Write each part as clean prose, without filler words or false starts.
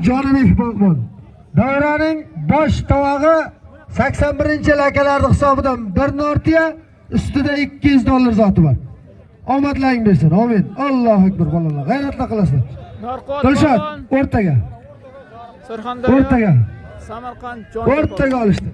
Jonibek bog'bon. Davraning bosh tovog'i 81-lakalarning hisobidan bir nortiya, ustida $200 zoti bor. Omadlaring bersin. Amin. Allohu akbar bolalar. G'ayratli qilasizlar. Norquvvat Dilshod polvon, o'rtaga. Surxondaryo, O'rtaga. Samarqand Jonibek. O'rtaga olishdi.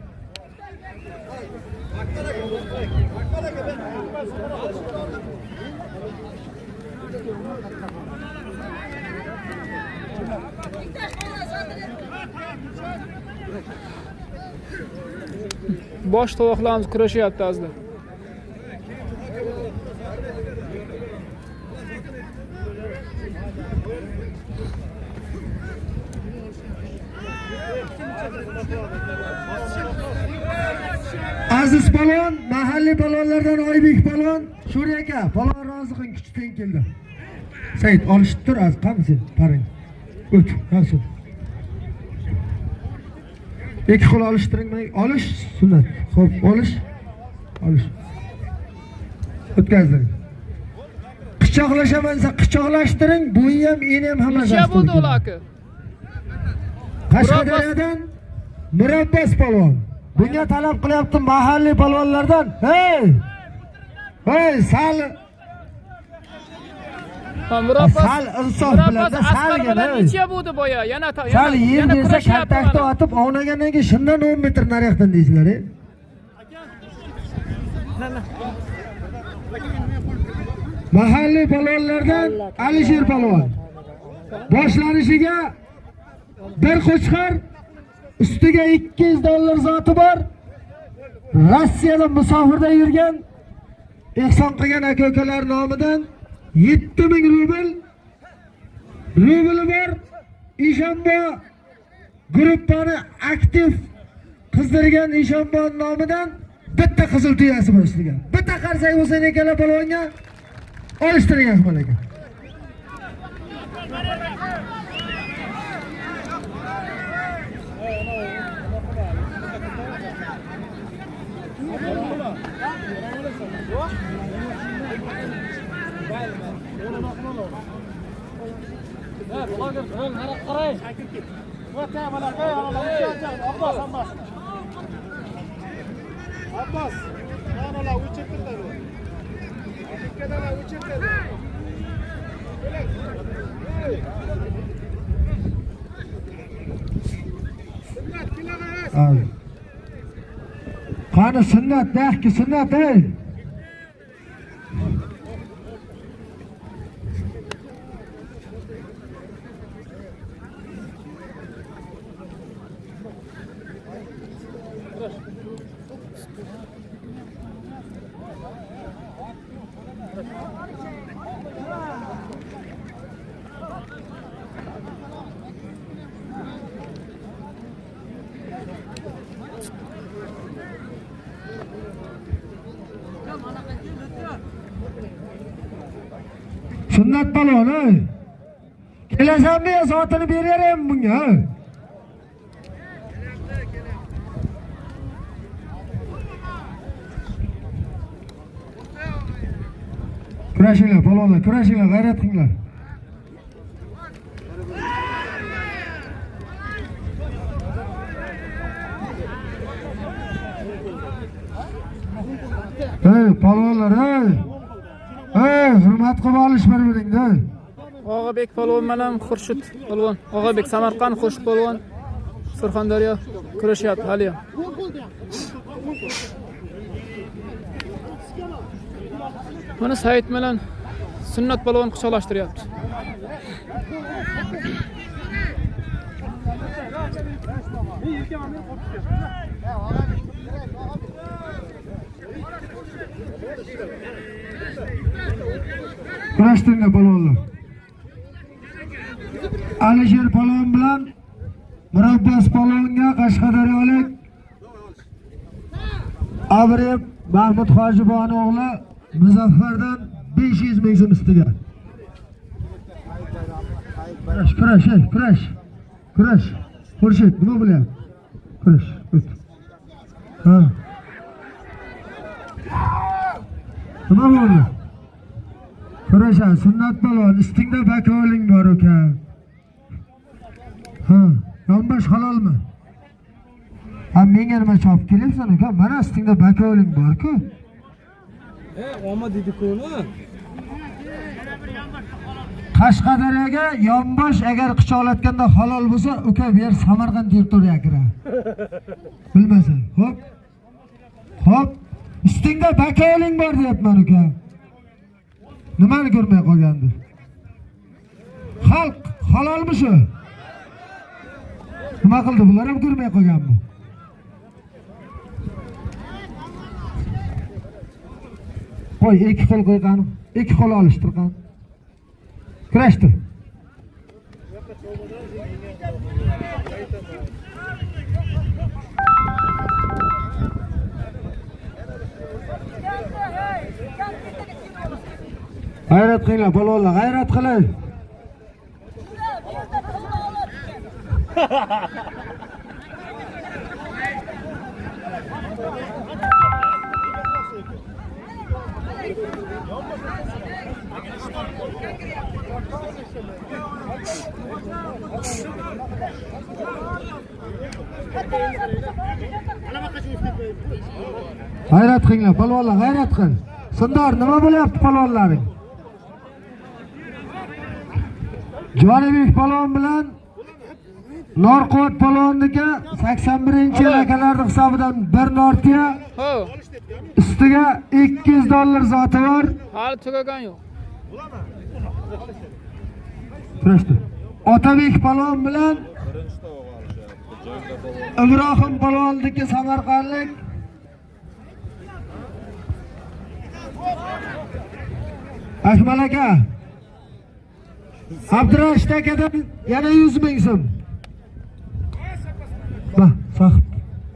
Bosh tovoqlarimiz kurashyapti azizlar. Aziz polvon, mahalliy polvonlardan Oybek polvon, Shuri aka, polvon rozi qiling, kuchi teng keldi. Said, olishib tur, az qani sen, paring. O't, ha sen. Ikki qo'l olishtiring, olish sunnat. Xo'p, olish. Olish. O'tkazdiring. Quchoqlashaman desa quchoqlashtiring, bo'yi ham, eni ham hammasi. Necha bo'ldi ular aka? Qashqadaryodan Murabbas polvon. Bunga talab qilyapti mahalliy polvonlardan. Hey! Hey, sal Ha, Murabbas. Sal insof Murabbas bilan-da, Asqar salgina, bilan ey. necha bo'ldi boya? Yana sal yer yana bersa kurashyapti kaltakni mana. otib ovnagandan keyin shundan 10 metr nariyoqdan deysizlar, e? Mahalliy polvonlardan Alisher polvon. Boshlanishiga bir qo'chqor, ustiga $200 zoti bor. Rossiyada musofirda yurgan ehson qilgan aka-ukalar nomidan 7000 rubl rubli bor. Eshonbo gruppani aktiv qizdirgan Eshonbo nomidan bitta qizil tuyasi bor ustiga. Bitta qarsak bo'lsa ikkala polvonga olishtiring Akmal aka. Al. Qani sunnat, dahki sunnat ey. Sunnat polvon ey. Kelasanmi yo zotini beraveraymi bunga? Ey? Kurashinglar polvonlar, kurashinglar, g'ayrat qilinglar. Ey polvonlar, ey! Ey, hurmat qilib olish bir-biringni. Og'abek polvon bilan Xurshid polvon. Og'abek Samarqand, Xurshid polvon Surxondaryo kurashyapti hali ham. Mana Said bilan Sunnat polvon quchoqlashtiryapti. Kurashtiringlar polvonlar. Alisher polvon bilan Murabbas polvonga Qashqadaryolik Abrib Mahmud Hojiboni o'g'li Muzaffardan 500 ming so'm ustiga. Kurash, kurash, ey, kurash. Kurash. Xurshid, nima bo'lyapti? Kurash, o't. Ha. Nima bo'ldi? Kurashan, Sunnat polvon, ustingda bakoling bor ekan. Ha. Yonbosh halolmi? Ha, menga nima chopib kelyapsan uka? Mana ustingda bakoling bor-ku. Olma dedi-ku uni. Qashqadaryoga yonbosh agar quchoqlatganda halol bo'lsa, uka bu yer Samarqand territoriyaga kiradi. Bilmasan. Xo'p. Xo'p, ustingda bakoling bor deyapman uka. Nimani ko'rmay qolgandir? Xalq halolmi shu? Nima qildi bular ham ko'rmay qolganmi? Qo'y, ikki qo'l qo'ygan, ikki qo'l olishtirgan. Kurashtir. G'ayrat qilinglar, polvonlar, g'ayrat qiling. G'ayrat qilinglar, polvonlar, g'ayrat qil. Sindor, nima bo'lyapti polvonlaring? Jonibek polvon bilan Norquvvat polvonniki 81-yil akalarning hisobidan bir nortiya, ustiga $200 zoti bor. Hali tugagan yo'q. Kurashdi. Otabek polvon bilan Ibrohim polvonniki Samarqandlik. Akmal aka, Abdurashid akadan yana 100 ming so'm. Bah, sahib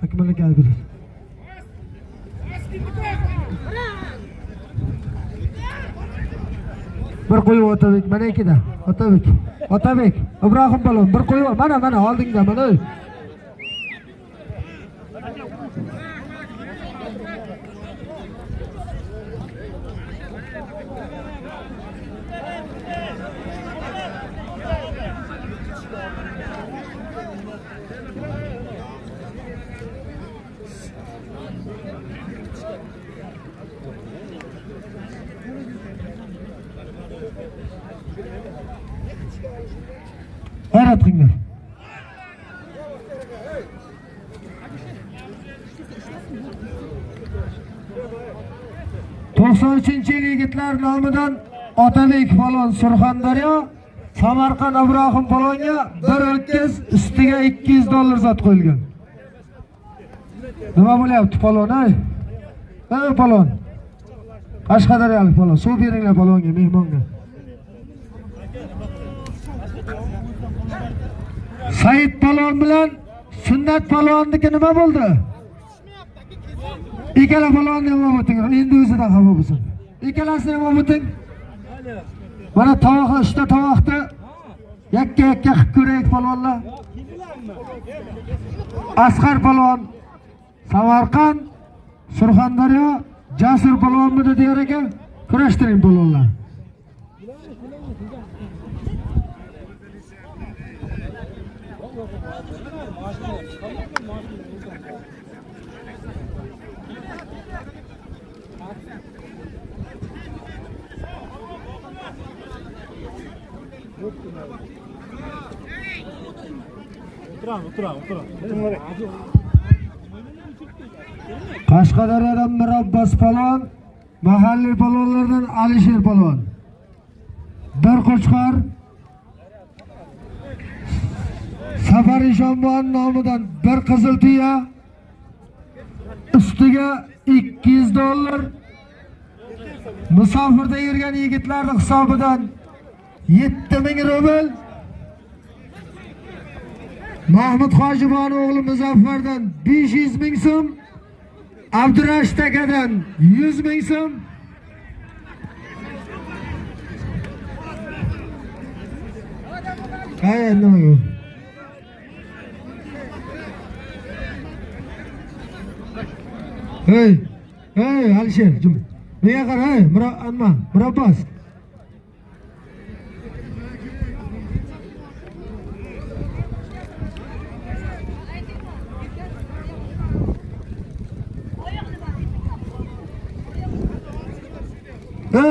Akmal aka beradi. Bir qo'yib Otabek, mana ikkida. Otabek, Otabek, Ibrohim polvon bir qo'yib, mana mana oldingda mana. G'ayrat qilinglar. 93-yil yigitlar nomidan Otabek polvon Surxondaryo, Samarqand Ibrohim polvonga bir o'tkiz, ustiga $200 zot qo'yilgan. Nima bo'lyapti polvon, ey? Ey polvon. Qashqadaryolik polvon, suv beringlar polvonga, mehmonga. Said polvon bilan Sunnat polvonniki nima bo'ldi? Ikkala polvonni ham o'ting, endi o'zidan xafa bo'lsin. Ikkalasini ham o'ting. Mana tovoqlar, uchta tovoqni yakka-yakka qilib ko'raylik polvonlar. Asqar polvon Samarqand, Surxondaryo, Jasur polvonmidi deyar ekan, kurashtiring polvonlar. Oturan. Qashqadaryodan Mirabbos polvon, mahalliy polvonlardan Alisher polvon. Bir qo'chqor Safar Eshonbon nomidan bir qizil tuya, ustiga $200. Musofirda yurgan yigitlarning hisobidan 7000 rubl. Mahmud Hojibon o'g'li Muzaffardan 500 ming so'm, Abdurashid akadan 100 ming so'm. Hay, nima bu? Hey, hey Alisher, jim. Menga qara, hey, Mirabbos. Ha,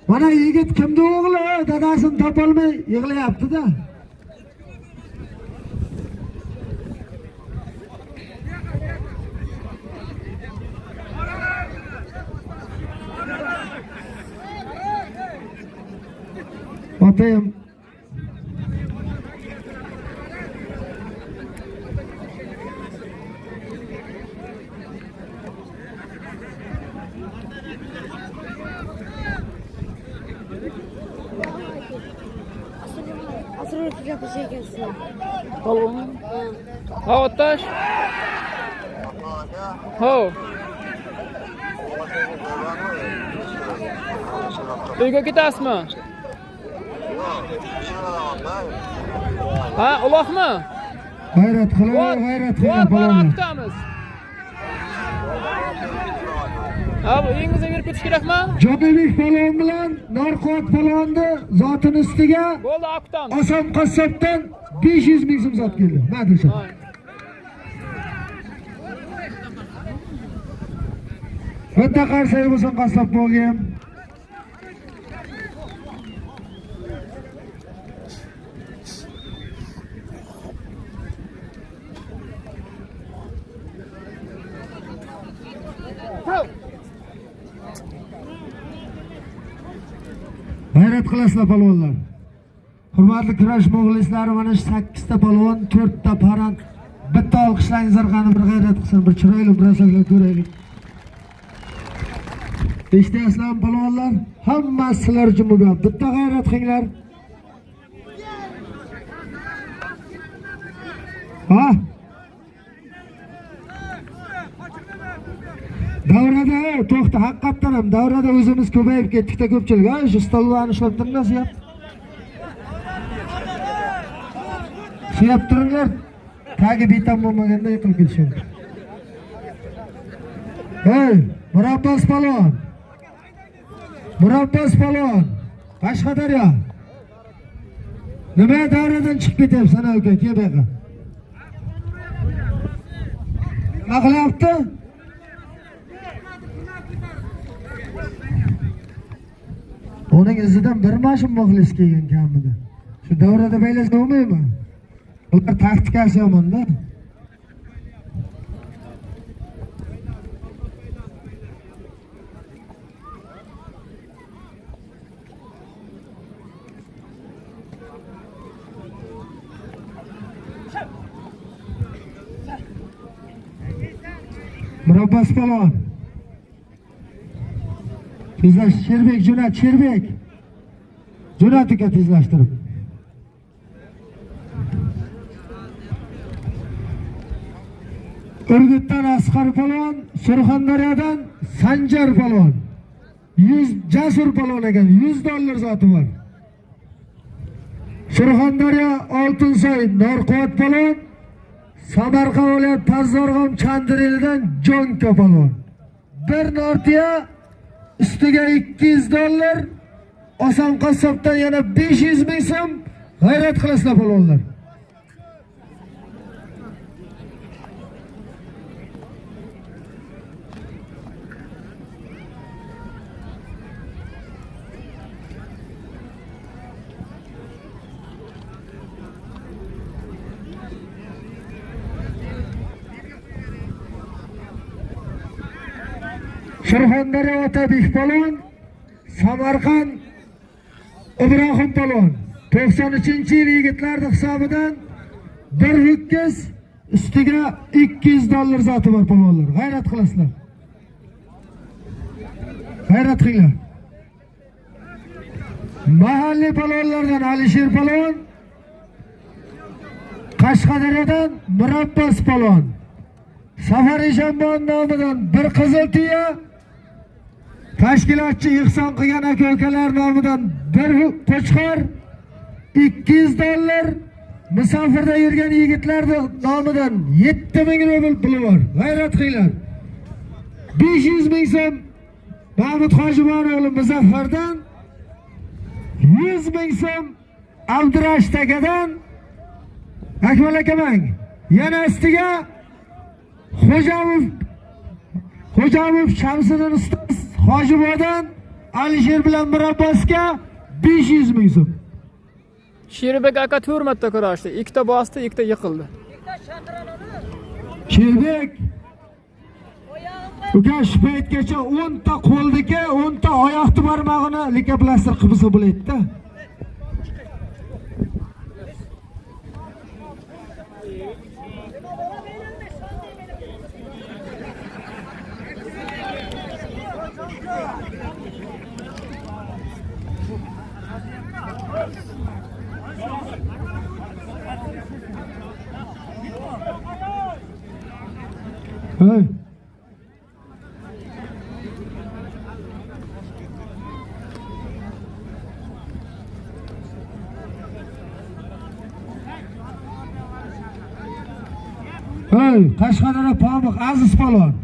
mana yigit kimni o'g'li? Dadasini topolmay yig'layapti-da. Otayim Asror gapirsa ekansiz. Polvon. Ha, Otash. Ho. Uyga ketasizmi? Ha, uloqmi? G'ayrat qiling, Bor, g'ayrat bor, qiling bor, palonlar. kutamiz. Ha, bu uyingizga yurib ketish kerakmi? Jonibek palon bilan Norquvvat palonni zotini ustiga Bo'ldi, olib kutamiz. Oson qassobdan 500 ming so'm zot keldi. Ma Dilshod. Ha. Bitta qarsak bo'lsin qassob bo'lgin. G'ayrat qilasizlar polvonlar. Hurmatli kurash muxlislari, mana shu 8 ta polvon, 4 ta parand. Bitta olqishlaringizlar qani, bir g'ayrat qilsin, bir chiroyli birasaklar ko'raylik. Eshityapsizlarmi polvonlar? Hammasi sizlar uchun bu gap. Bitta g'ayrat qilinglar. Ha? Davrada, to'xta, haqiqatdan ham davrada o'zimiz ko'payib ketdik-da ko'pchilik. Ha, shu stollarni ushlab turinglar, suyab. Suyab turinglar. Tagi betam bo'lmaganda yiqilib ketish mumkin. Hey, Murabbos polvon. Murabbos polvon. Qashqadaryo. Nima davradan chiqib ketyapsan, aka, kel bu yoqqa. Nima qilyapti? Uning izidan bir mashin muxlis kelgan kamida. Shu davrada baylasa bo'lmaymi? Ular taktikasi yomon-da. Murabbos polvon. Tezlash, Sherbek jo'nat, Sherbek. Jo'nat uka tezlashtirib. Urgutdan Asqar polvon, Surxondaryodan Sanjar polvon. 100 Jasur polvon ekan, 100 dollar zoti bor. Surxondaryo Oltinsoy Norquvvat polvon, Samarqand viloyat Pazdarg'om Chandirelidan Jonka polvon. Bir nortiya ustiga 200 dollar, Oson qassobdan yana 500 ming so'm. G'ayrat qilasizlar polvonlar. Surxondaryo Otabek polvon, Samarqand Ibrohim polvon. 93-yil yigitlarning hisobidan bir ho'kiz ustiga 200 dollar zoti bor polvonlar. G'ayrat qilasizlar. G'ayrat qilinglar. Mahalliy polvonlardan Alisher polvon, Qashqadaryodan Murabbos polvon. Safar Eshonbon nomidan bir qizil tuya, tashkilotchi ihson qilgan aka-ukalar nomidan bir qo'chqor, 200 dollar, musofirda yurgan yigitlar nomidan 7000 rubl puli bor. G'ayrat qilinglar. 500 ming so'm Mahmud Hojibonoğlu Muzaffardan, 100 ming so'm Abdurashid akadan, Akmal akamang. Yana ustiga Xo'jamov Shamsiddin ustoz Hojibodan Alisher bilan Mirabbosga 500 ming so'm. Sherbek aka 4 marta kurashdi. Ikkita bosdi, ikkita yiqildi. Sherbek uka shu paytgacha 10 ta qo'ldiki, 10 ta oyoqni barmog'ini likoplastr qilsa bo'ladi-da. Hey. Hey, Qashqadaryo Pamuk Aziz polvon.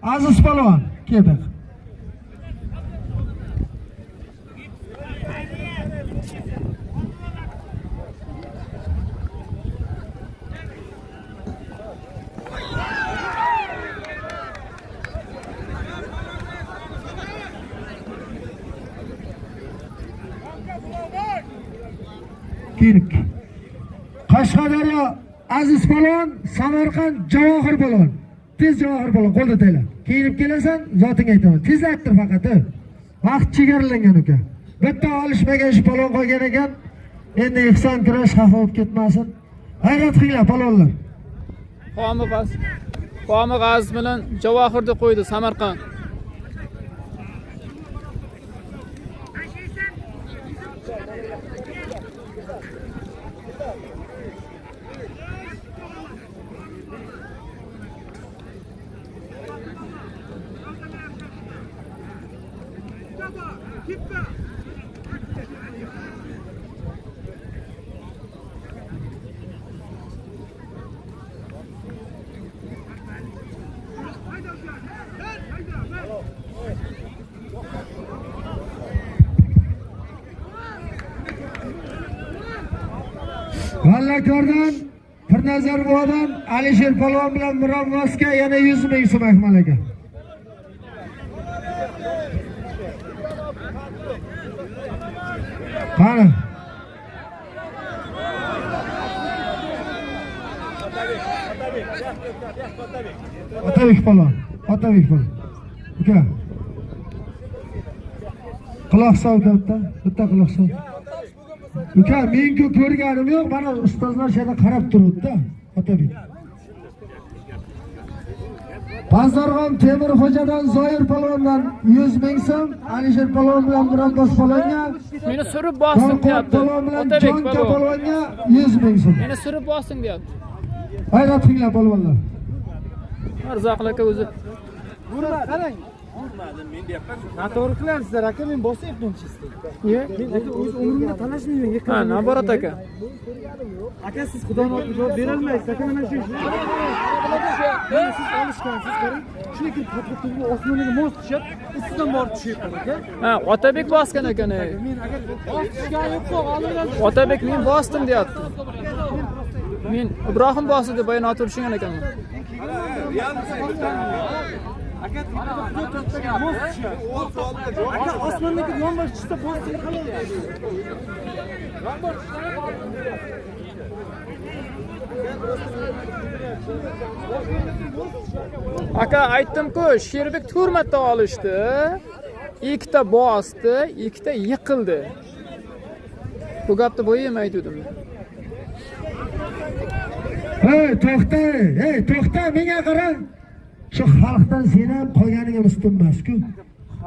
Aziz polvon, keldik. Kirk. Qashqadaryo Aziz polvon, Samarqand Javohir polvon. Tez Javohir polvon qo'lda tayla. Kiyinib kelasan, zotingga aytaman. Tezlattir faqat. Vaqt chegaralangan uka. Bitta olishmagan shu polvon qolgan ekan. Endi ehson kurash xafa bo'lib ketmasin. G'ayrat qilinglar polvonlar. Qomiq Aziz bilan Javohirni qo'ydi Samarqand. Vallakordan Pirnazar buvadan Alisher polvon bilan Mirabbosga yana 100 ming so'm Akmal aka. Qani. Otabek polvon, Otabek polvon. Uka. Quloq sol bitta, bitta quloq sol. Uka, men-ku ko'rganim yo'q, mana ustozlar shu yerda qarab turibdi-da, Otabek. Pazarg'on Temir Xo'jadan Zoir polvondan 100 ming so'm, Alisher polvon bilan Mirabbos polvonga, Meni surib bosdim deyapti. Otabek polvon. polvonga 100 ming so'm. Meni surib bosding deyapti. G'ayrat qilinglar polvonlar. Arzaqli aka o'zi. Qarang. Noto'g'ri qilyapsizlar aka, men bosyapman чисто. Niye? Men aka o'z umrimda talashmayman. Ha, naborat aka. Aka siz Xudoni oldida javob berolmaysiz. Aka mana shu ishni. Mana siz olishgansiz, qarang. Shunday kirib patlatib osmoniga mos tushadi, ustidan borib tushyapman aka. Ha, Otabek bosgan ekan. Men aka tushgan yo'q-ku, oldindan Otabek men bosdim deyapti. Men Ibrohim bosdi deb bayonot tushungan ekanman. Aka tepada mos tushadi. Aka osmondagi yomg'ir tushsa bosdim halol. Aka aytdim-ku, Sherbek 4 marta olishdi. Ikkita bosdi, ikkita yiqildi. Bu gapni bo'yim aytdim. Hey, to'xta, hey, to'xta, menga qara. Shu xalqdan sen ham qolganing ham ustun emas-ku.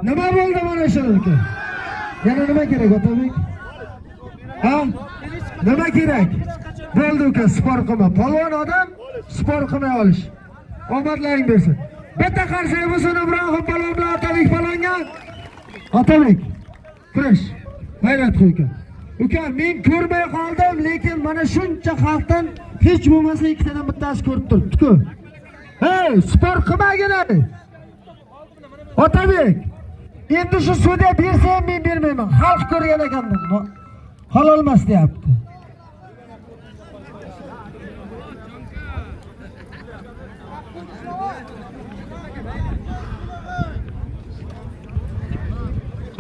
Nima bo'ldi mana shuniki? Yana nima kerak, Otabek? Ha? Nima kerak? Bo'ldi uka, spor qilma. Polvon odam spor qilmay olish. Omadlaring bersin. Bitta qarsak bo'lsin Ibrohim polvon bilan Otabek polvonga. Otabek, kurash. G'ayrat qil uka. Uka, men ko'rmay qoldim, lekin mana shuncha xalqdan hech bo'lmasa ikkitadan bittasi ko'rib turibdi-ku. Hey, spor qilmagin. Otabek, endi shu sudya bersa ham men bermayman. Xalq ko'rgan ekan, halol emas deyapti.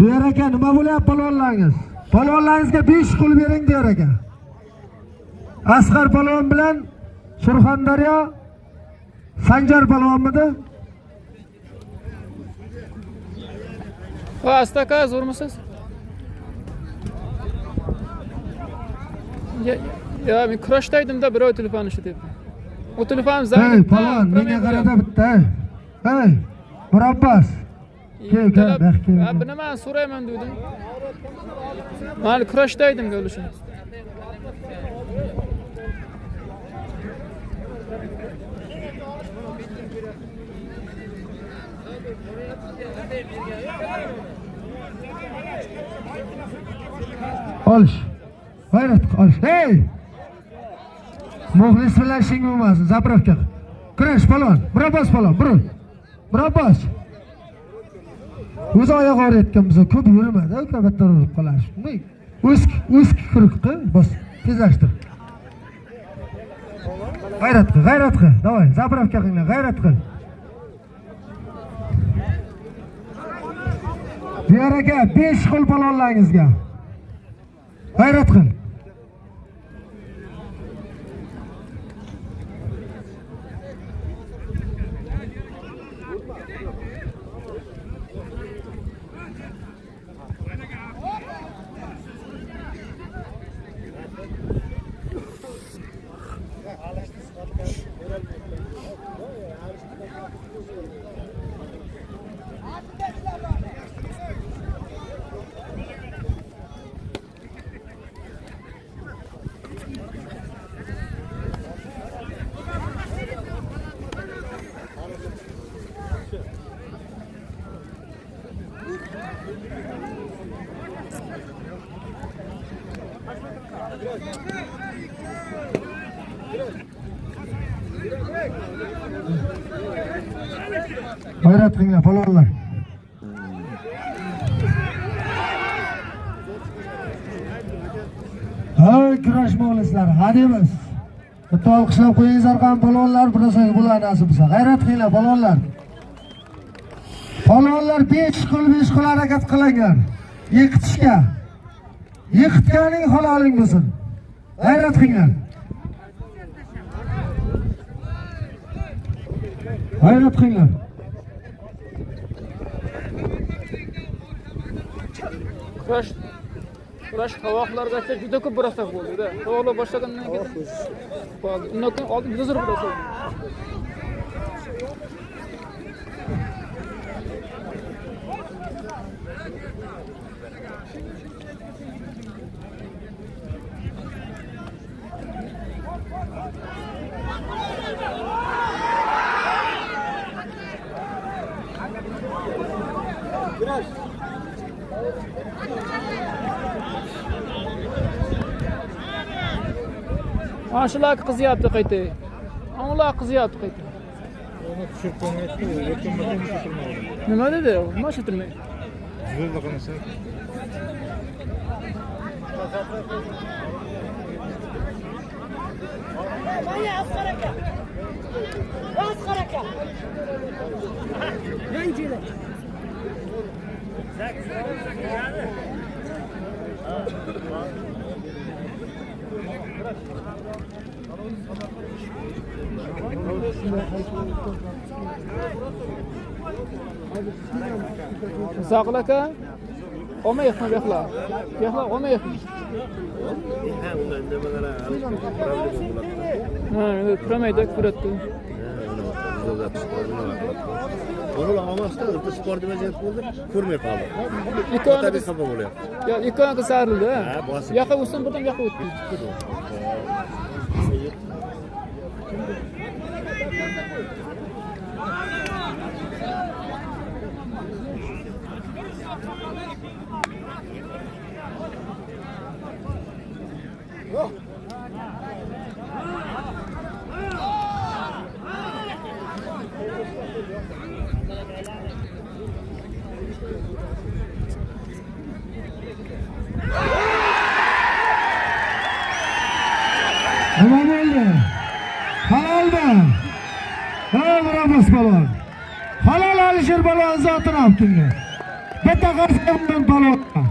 Diyar aka, nima bo'lyapti polvonlaringiz? Polvonlaringizga 5 qo'l bering diyar aka. Asqar polvon bilan Surxondaryo Sanjar polvonmidi? Ha, Asta aka, zo'rmisiz? Ya, ya men kurashda edim-da, birov telefon ishlatyapti. U telefonim Hey zang. polvon, menga qarada bitta. Hey, Murabbas. Kel, kel, bu yoqqa kel. Ha, bir nimani so'rayman dedim. Mayli, kurashda edim o'lishim. Olish. G'ayrat qil, olish. Hey! Muxlis bilan ishing bo'lmasin, заправка. Kurash polvon, Murabbas polvon, buril. Murabbas. O'zi oyoq og'riyotgan bo'lsa, ko'p yurmadi, uka battar urib qolar. O'sk, o'sk quruq qil, bos, tezlashtir. G'ayrat qil, g'ayrat qil. Давай, заправка qilinglar, g'ayrat qil. Diyar aka, 5 qo'l polvonlaringizga. G'ayrat qil. G'ayrat qilinglar polvonlar. Hey kurash muxlislari, ha deymiz. Bitta olqishlab qo'yingizlar ham polvonlar, birasa bular nasib bo'lsa. G'ayrat qilinglar polvonlar. Polvonlar 5 qo'l 5 qo'l harakat qilinglar. Yiqitishga. Yiqitganing haloling bo'lsin. G'ayrat qilinglar. G'ayrat qilinglar. Kurash tovoqlarga juda ko'p burasak bo'ldi-da. Tovoqlar boshlagandan keyin bo'ldi. Undan keyin oldin juda zo'r burasak. Mana shular qizyapti qayta. Ular qizyapti qayta. Uni tushirib qo'ymayapti, o'tgan marta ham tushirmadi. Nima dedi? Nima tushirmaydi? Zo'rla qilmasa. Asqar aka. Asqar aka. Zoqil aka, olmayapmi bu yoqlar? Bu yoqlar olmayapmi? Ha, undan nimalar problema bo'ladi. Ha, endi turamaydi, ko'radi. Ular olmasdan o'ta sport vaziyat bo'ldi, ko'rmay qoldi. Ikkovini xafa bo'lyapti. Ya, ikkovini sarildi. Ha, bosib. Yoqqa o'ssin, birdan yoqqa o'tdi. Nima bo'ldi? Halolmi? Ha, Murabbas polvon. Halol Alisher polvon zotini olib kelgan. Bitta qarsak bilan polvon.